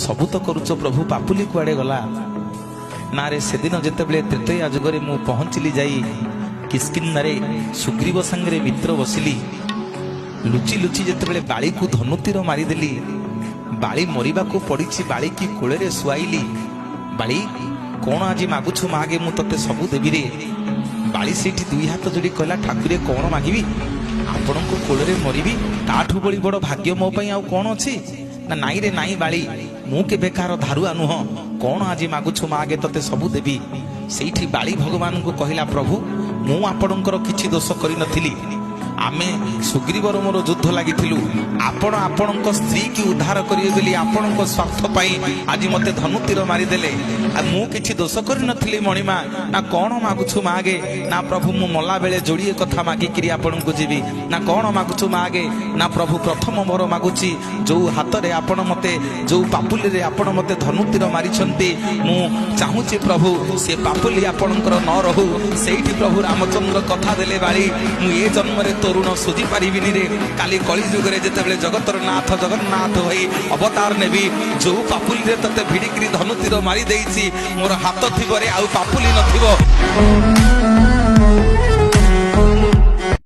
ସବୁ ତ କରୁଛ ପ୍ରଭୁ, ପାପୁଲି କୁଆଡ଼େ ଗଲା? ନା ରେ, ସେଦିନ ଯେତେବେଳେ ତ୍ରେତୟା ଯୁଗରେ ମୁଁ ପହଞ୍ଚିଲି ଯାଇ କିଷ୍କିନ୍ଧାରେ, ସୁଗ୍ରୀବ ସାଙ୍ଗରେ ମିତ୍ର ବସିଲି, ଲୁଚି ଲୁଚି ଯେତେବେଳେ ବାଳିକୁ ଧନୁତୀର ମାରିଦେଲି, ବାଳି ମରିବାକୁ ପଡ଼ିଛି, ବାଳିକି କୋଳରେ ଶୁଆଇଲି। ବାଳି, କଣ ଆଜି ମାଗୁଛୁ ମାଗେ, ମୁଁ ତତେ ସବୁ ଦେବିରେ। ବାଳି ସେଇଠି ଦୁଇ ହାତ ଯୋଡ଼ି କହିଲା, ଠାକୁରେ, କଣ ମାଗିବି? ଆପଣଙ୍କ କୋଳରେ ମରିବି, ତାଠୁ ବଳି ବଡ଼ ଭାଗ୍ୟ ମୋ ପାଇଁ ଆଉ କଣ ଅଛି? ନା, ନାଇଁ ରେ ନାଇଁ ବାଳି, ମୁଁ କେବେ କାହାର ଧାରୁଆ ନୁହଁ। କଣ ଆଜି ମାଗୁଛୁ ମାଗେ, ତତେ ସବୁ ଦେବି। ସେଇଠି ବାଳି ଭଗବାନଙ୍କୁ କହିଲା, ପ୍ରଭୁ, ମୁଁ ଆପଣଙ୍କର କିଛି ଦୋଷ କରିନଥିଲି। ଆମେ ସୁଗ୍ରୀବର ମୋର ଯୁଦ୍ଧ ଲାଗିଥିଲୁ। ଆପଣ ଆପଣଙ୍କ ସ୍ତ୍ରୀକି ଉଦ୍ଧାର କରିବେ ବୋଲି ଆପଣଙ୍କ ସ୍ୱାର୍ଥ ପାଇଁ ଆଜି ମତେ ଧନୁତୀର ମାରିଦେଲେ। ଆଉ ମୁଁ କିଛି ଦୋଷ କରିନଥିଲି ମଣିମା। ନା, କଣ ମାଗୁଛୁ ମାଗେ? ନା ପ୍ରଭୁ, ମୁଁ ମଲା ବେଳେ ଯୋଡ଼ିଏ କଥା ମାଗିକିରି ଆପଣଙ୍କୁ ଯିବି। ନା, କଣ ମାଗୁଛୁ ମାଗେ? ନା ପ୍ରଭୁ, ପ୍ରଥମ ମୋର ମାଗୁଛି, ଯୋଉ ହାତରେ ଆପଣ ମତେ, ଯୋଉ ପାପୁଲିରେ ଆପଣ ମତେ ଧନୁତୀର ମାରିଛନ୍ତି, ମୁଁ ଚାହୁଁଛି ପ୍ରଭୁ, ସେ ପାପୁଲି ଆପଣଙ୍କର ନ ରହୁ। ସେଇଠି ପ୍ରଭୁ ରାମଚନ୍ଦ୍ର କଥା ଦେଲେ, ବାଳି, ମୁଁ ଏ ଜନ୍ମରେ ତୋ ଋଣ ସୁଝି ପାରିବିନି ରେ। କାଲି କଳି ଯୁଗରେ ଯେତେବେଳେ ଜଗତର ନାଥ ଜଗନ୍ନାଥ ହୋଇ ଅବତାର ନେବି, ଯୋଉ ପାପୁଲିରେ ତତେ ଭିଡ଼ିକିରି ଧନୁତୀର ମାରି ଦେଇଛି, ମୋର ହାତ ଥିବରେ ଆଉ ପାପୁଲି ନଥିବ।